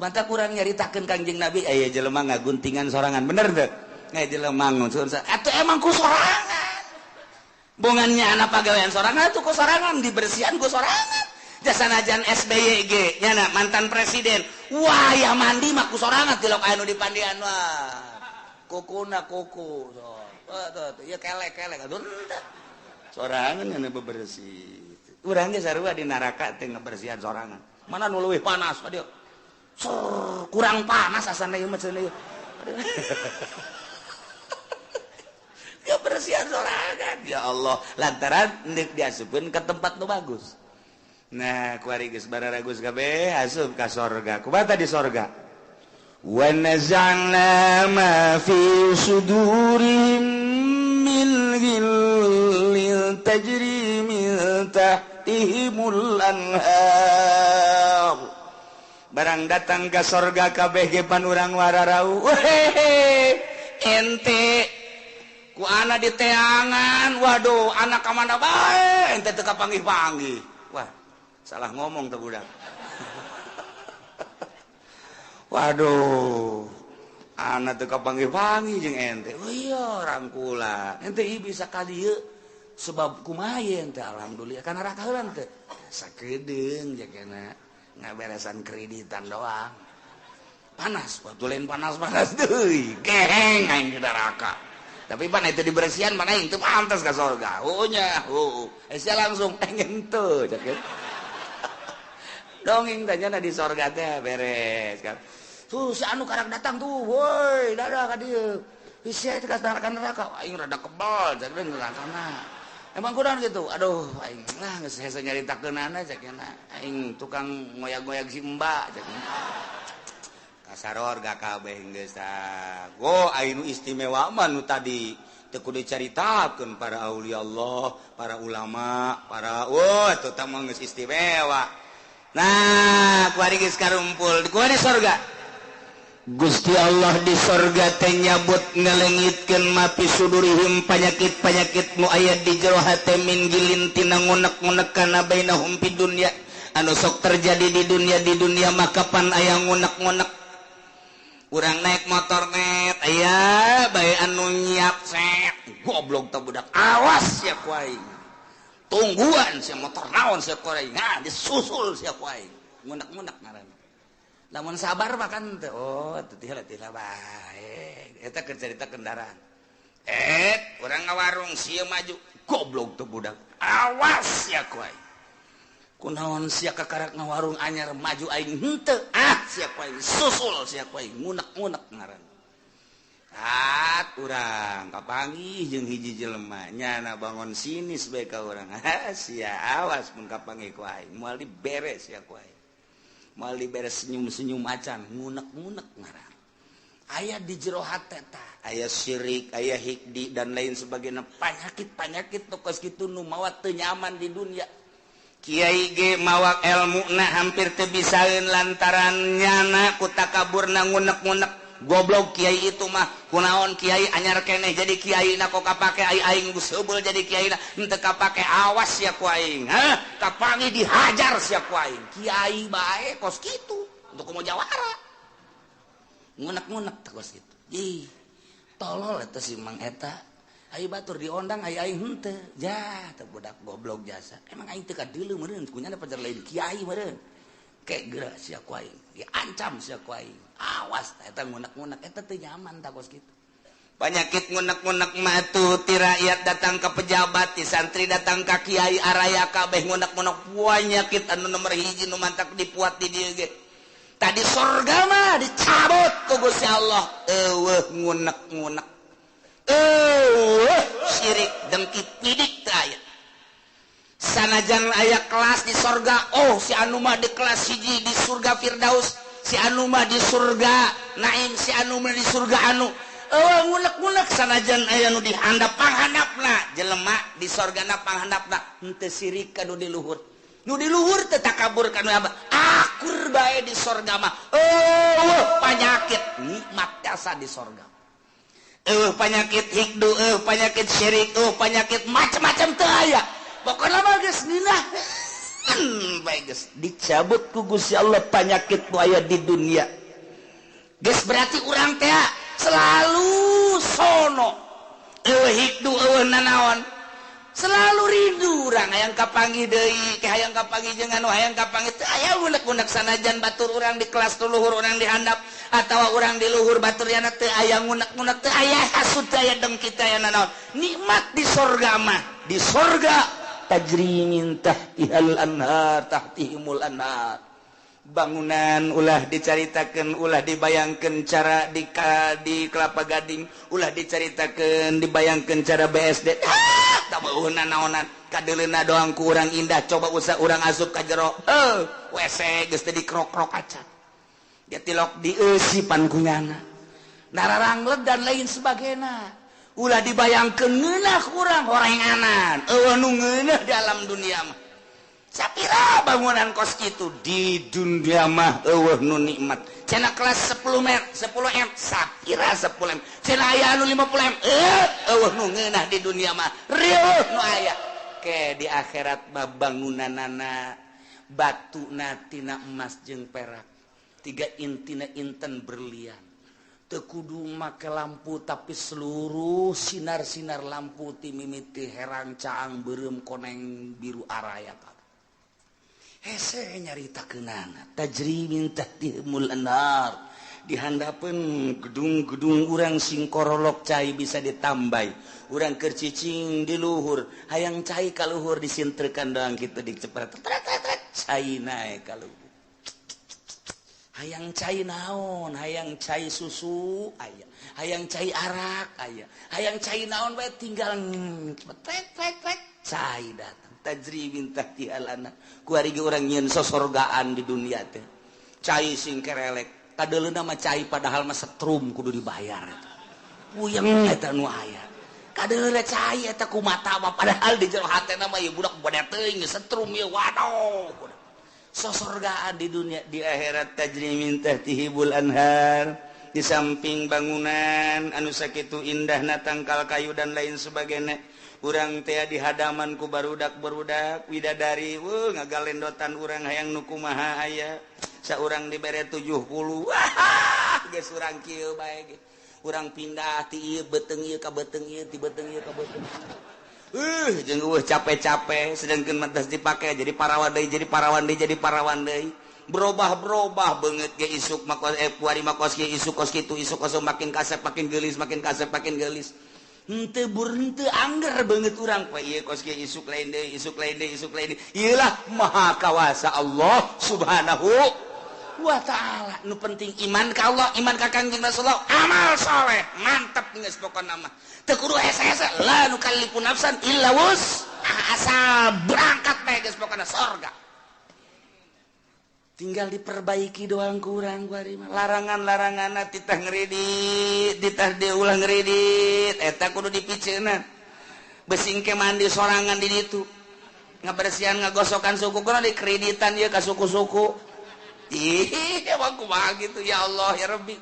Mantap kurang nyaritakeun Kangjeng Nabi aya jelema ngaguntingan sorangan bener teu? Aya jelema ngunsun atuh emang ku sorangan. Bongannya anak pagawean sorangan atuh ku sorangan dibersihan ku sorangan. Jasanajan SBY ge nyana mantan presiden wah ya mandi mah ku sorangan tilok anu dipandian wah kukuna kuku so tuh ieu kelek-kelek aduh sorangan nyana bebersih urang ge sarua di neraka teh ngebersihan sorangan mana nu leuwih panas ka dieu kurang panas asana ieu mah cenah ieu kebersihan sorangan ya Allah lantaran deuk diasupkeun ka tempat nu bagus. Nah, kuari geus bararagus kabeh asup ka sorga. Kumaha di sorga? Wa naza'na ma fi sudurihim min ghillin tajri min tahtihimul anhar. Barang datang ka sorga kabeh ge pan urang wararau. Wehehe, ente ku ana di teangan, waduh anak ka mana bae ente teu kapanggih-panggih. Wah, salah ngomong tuh budak. Waduh, anak teu kapanggih-panggih jeung ente. Oh iya, rangkula. Ente ieu bisa ka dieu sebab kumaha ente alhamdulillah kana neraka heula teh. Sakedeung jagana ngaberesan kreditan doang. Panas, waktu lain panas-panas deui. Geheng aing di neraka. Tapi pan itu dibersihan mana aing teu pantas ka sorga. Oh nya, heuh. Sia langsung pengen teu cek. Dongeng tanya di sorga teh beres kan. Tuh si anu karak datang tuh, woi, dadah ka dieu. Sia teh ka neraka, aing rada kebal cek nerakana. Emang kurang gitu. Aduh, aing lah geus hese nyaritakeunana cek nya. Aing tukang ngoyag-ngoyag si Mbak cek. Kasaror ga kabeh geus tah. Go aing nu istimewa mah nu tadi teu kudu dicaritakeun para aulia Allah, para ulama, para wah eta tah mah geus istimewa. Nah, kuari geus karumpul, kuari sorga. Gusti Allah di sorga teh nyabut ngalengitkeun mapi sudurihim panyakit-panyakit nu aya di jero hate min gilin tina ngunek-ngunek kana bainahum fid dunya anu sok terjadi di dunia maka pan aya ngunek-ngunek. Urang naik motor net aya bae anu nyiap set goblok teh budak awas sia ku aing. Tungguan sia motor naon sia ku aing. Nah, disusul sia ku aing. Ngunek-ngunek ngaranna. Lamun sabar mah kan teh oh teu teh bae. Eta keur carita kendaraan. Urang ngawarung sia maju goblok teh budak. Awas sia ku aing. Kunaon sia kakarak ngawarung anyar maju aing henteu. Ah sia ku aing susul sia ku aing ngunek-ngunek ngaranna. At urang kapanggih jeung hiji jelema nyana bangun sinis bae ka urang. Ha sia awas mun kapanggih ku aing moal diberes sia ku aing. Moal dibere senyum-senyum acan, ngunek-ngunek ngaran. Aya di jero hate tah, aya syirik, aya hikdi dan lain sebagainya, panyakit-panyakit nu kos kitu nu mawa teu nyaman di dunia. Kiai ge mawa elmuna hampir teu bisaeun lantaran nyana ku takaburna ngunek-ngunek. Goblok kiai itu mah, kunaon kiai anyar keneh jadi kiai na kok kapake, ai aing geus heubeul jadi kiai na henteu kapake, awas sia ku aing, hah kapangi dihajar sia ku aing. Kiai bae kos kitu untuk komo jawara ngunek-ngunek teh kos kitu. Ih, tolol eta si Mang eta. Ayo batur diondang ayo aing henteu. Ja, teh budak goblok jasa. Emang aing teu kadeuleu meureun, kunyana pajar lain kiai meureun. Kek geura sia ku aing, diancam sia ku aing. Awas eta ngunek-ngunek eta teu nyaman tah kos kitu. Panyakit ngunek-ngunek mah tuh ti rakyat datang ke pejabat, ti santri datang ka kiai, araya kabeh ngunek-ngunek. Panyakit anu nomor hiji nu mantak dipuat di dieu ge. Tadi sorga mah dicabut ku Gusti Allah. Eueuh ngunek-ngunek. Syirik dengki pidik teu aya. Sanajan aya kelas di sorga, oh si anu mah di kelas hiji di surga Firdaus, si anu mah di surga Naim, si anu mah di surga anu. Eueuh ngunek-ngunek sanajan aya nu dihandap panghandapna, jelema di sorgana panghandapna henteu sirik ka nu di luhur. Nu di luhur teu takabur ka nu abah. Akur bae di sorga mah. Eueuh panyakit nikmat jasa di sorga. Penyakit hikdu, penyakit syirik, penyakit macam-macam teu aya. Pokona mah geus ngeunah. Bae geus dicabut ku Gusti Allah penyakit nu aya di dunia. Geus berarti urang teh selalu sono. Eueuh hikdu, eueuh nanaon. Selalu rindu urang hayang kapanggih deui, ke hayang kapanggih jeung anu hayang kapanggih teu aya unek-unek sanajan batur urang di kelas nu luhur urang di handap atawa urang di luhur batur yana teu aya ngunek-ngunek, teu aya hasud, teu aya dengki, teu aya nanaon. Nikmat di sorga mah, di sorga tajri min tahtihal anhar, tahtihimul anhar. Bangunan ulah dicaritakeun, ulah dibayangkeun cara di Kelapa Gading, ulah dicaritakeun dibayangkeun cara BSD. Ah, tak beuheuna naonan, kadeuleuna doang ku urang indah, coba usah urang asup ka jero. WC geus teu dikrok-krok acan. Dia tilok dieusipan ku nyana. Nararangleg dan lain sebagainya. Ulah dibayangkeun ngeunah urang horenganan. Eueuh nu ngeunah dalam dunia mah. Sapira bangunan kos kitu di dunia mah eueuh nu nikmat. Cenah kelas 10 m, 10 m, sapira 10 m. Cenah aya anu 50 m, eueuh nu ngeunah di dunia mah. Rieuh nu aya. Ke di akhirat mah bangunanana batuna tina emas jeung perak. Tiga intina inten berlian. Teu kudu make lampu tapi seluruh sinar-sinar lampu ti mimiti herang caang beureum koneng biru araya kabeh. Hese nyaritakeunana tajri min tahtihimul anhar. Dihandapeun gedung-gedung urang sing korolok cai bisa ditambai. Urang keur cicing di luhur, hayang cai ka luhur disintrekan doang kitu dicepret. Cai naek ka luhur. Hayang cai naon, hayang cai susu aya, hayang cai arak aya, hayang cai naon bae tinggal cepet trek trek cai datang. Tajri min tahtihal anhar. Kuari ge urang nyieun sosorgaan di dunia teh. Cai sing kerelek, kadeuleuna mah cai padahal mah setrum kudu dibayar eta. Puyeng eta nu aya. Kadeuleuna cai eta ku mata mah padahal di jero hatena mah ieu budak bade teuing setrum ieu waduh. Sosorgaan di dunia, di akhirat tajri min tahtihimul anhar. Di samping bangunan anu sakitu indahna tangkal kayu dan lain sebagainya. Urang teh di hadaman ku barudak-barudak widadari, ngagalendotan urang hayang nu kumaha aya. Saurang dibere 70. Wah, geus urang kieu bae ge. Urang pindah ti ieu beuteung ieu ka beuteung ieu, ti beuteung ieu ka beuteung. Jeung eueuh capek-capek sedangkeun mah geus dipake jadi parawan deui, jadi parawan deui, jadi parawan deui. Berubah-berubah beungeut ge isuk mah kos puari mah kos kieu, isuk kos kitu, isuk kos makin kasep makin geulis, makin kasep makin geulis. Henteu bur henteu angger beungeut urang poe ieu kos kieu isuk lain deui, isuk lain deui, isuk lain deui. Ieu lah maha kawasa Allah Subhanahu wa ta'ala. Nu penting iman ka Allah, iman ka Kangjeng Rasulullah, amal soleh, mantep geus pokona mah. Teu kudu hese-hese, la nukallifu nafsan illa wus. Asal berangkat bae geus pokona sorga. Tinggal diperbaiki doang kurang kuari mah. Larangan-larangan titah ngredit, titah diulang ngredit, eta kudu dipiceunan. Besing ke mandi sorangan di ditu. Ngabersihan ngagosokan suku kudu dikreditan ieu ka suku-suku. Ih, emang kumaha gitu ya Allah ya Rabbi.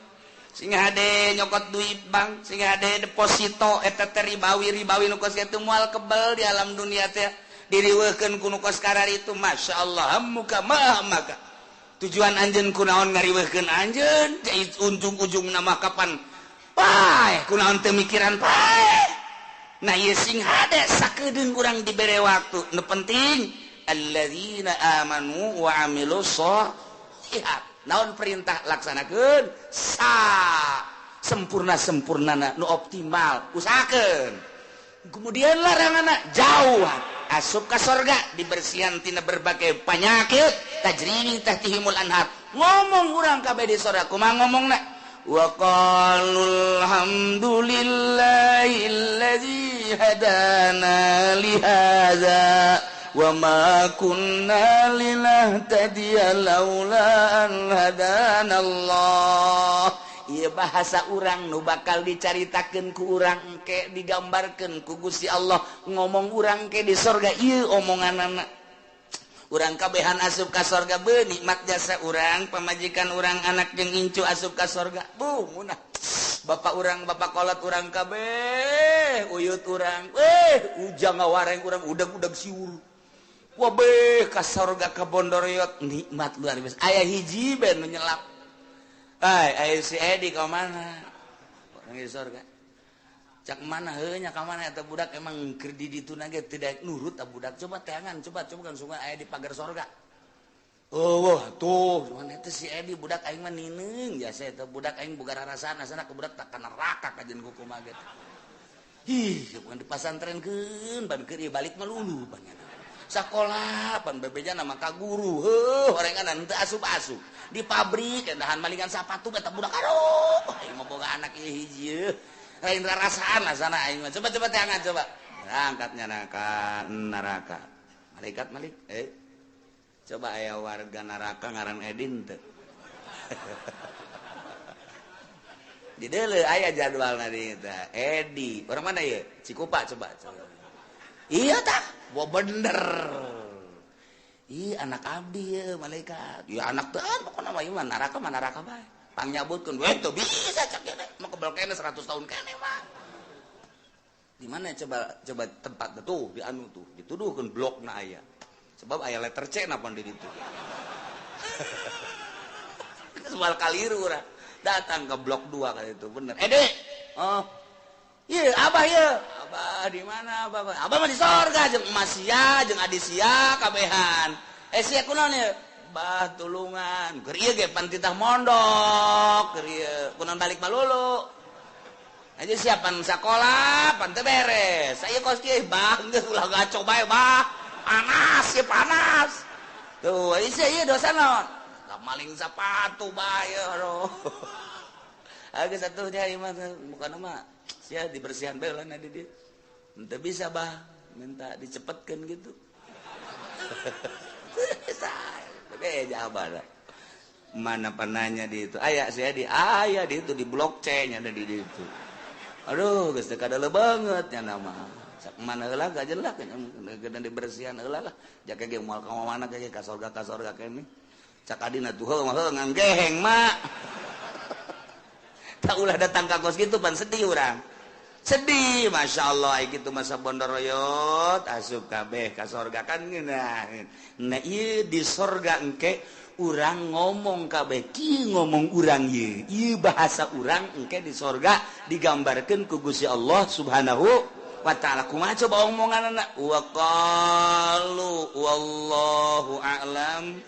Sing hade nyokot duit bank, sing hade deposito eta teh ribawi-ribawi nu kos kitu moal kebel di alam dunia teh. Diriweuhkeun ku nu kos kararitu, Masya Allah, hammuka ma hammaka. Tujuan anjeun kunaon ngariweuhkeun anjeun, ujung-ujung nama kapan paeh, kunaon teu mikiran paeh. Nah ieu sing hade sakedeung urang dibere waktu. Nu penting alladzina amanu wa amilus sholihat. Naon perintah laksanakeun sa sempurna-sempurnana nu optimal usahakeun. Kemudian laranganna jauh asup ka sorga dibersihan tina berbagai penyakit tajri min tahtihimul anhar. Ngomong urang kabeh di sorga kumaha ngomongna? Wa qalul hamdulillahillazi hadana li hadza wa ma kunna linahtadiya laula an hadana Allah. Ieu bahasa urang nu bakal dicaritakeun ku urang engke digambarkeun ku Gusti Allah ngomong urang ke di sorga ieu omonganana. Urang kabehan asup ka sorga beuh nikmat jasa urang pamajikan urang anak jeung incu asup ka sorga buh munah bapak urang bapak kolot urang kabeh uyut urang ujang ngawareng urang udag-udag siur wabeh ka sorga ka bondoriot nikmat luar biasa aya hiji ben nu nyelap. Ai aya si Edi ka mana orang di sorga cak mana heuh nya ka mana eta budak emang keur di ditu na ge tidak nurut ta budak coba teangan coba coba kan sungai aya di pagar sorga. Oh wah tuh mana eta si Edi budak aing mah nineung jasa eta budak aing boga rarasaan asana ka budak tak ka neraka kajeun kumaha ge. Ih bukan dipasantrenkeun ban keur balik mah lulu panjana. Sakola pan bebejana mah ka guru heuh orengan teu asup-asup di pabrik dahan malingan sapatu eta budak aduh aing mah boga anak ieu hiji lain rarasaan asana aing mah coba coba teangan coba angkatnya neraka neraka malaikat malik coba aya warga neraka ngaran Edin teu di deuleu aya jadwalna di eta Edi orang mana ieu Cikupa coba coba iya tah wah bener ih anak abdi ya malaikat ya anak teh pokona mah ieu mah neraka bae pangnyabutkeun we teu bisa cak ieu mah kebel kene 100 tahun kene mah di mana coba coba tempat tuh di anu tuh dituduhkeun blokna aya sebab aya letter C na pan di ditu soal kaliru urang datang ke blok 2 kali itu bener Edi oh iya abah iya abah di mana abah abah mah di sorga jeung emas sia jeung adi sia kabehan sia kunaon ieu bah tulungan keur ieu ge pan titah mondok keur ieu kunaon balik malulu aja siapan sakola pan teu beres saya kos kieu bah geus ulah gaco bae bah panas ieu panas tuh sia ieu dosa naon maling sapatu bae aduh geus atuh nya ieu mah bukan mah sia dibersihan bae lah di dia ente bisa bah minta dicepetkeun gitu jawaban mana penanya di itu aya sia di aya di itu di blok C nya ada di itu aduh geus teu kadele banget nya nama sak mana heula gajelak nya dibersihan heula lah jake ge moal ka mana ge ka sorga kene cak adina tuh heuh mah ngan geheng mak tak ulah datang ka kos kitu pan sedih urang sedih Masya Allah gitu masa bondoroyot asup kabeh ka sorga kan ngeunah nah ieu di sorga engke urang ngomong kabeh kieu ngomong urang ieu ieu bahasa urang engke di sorga digambarkeun ku Gusti Allah Subhanahu wa ta'ala kumaha coba omonganna wa qalu wallahu a'lam.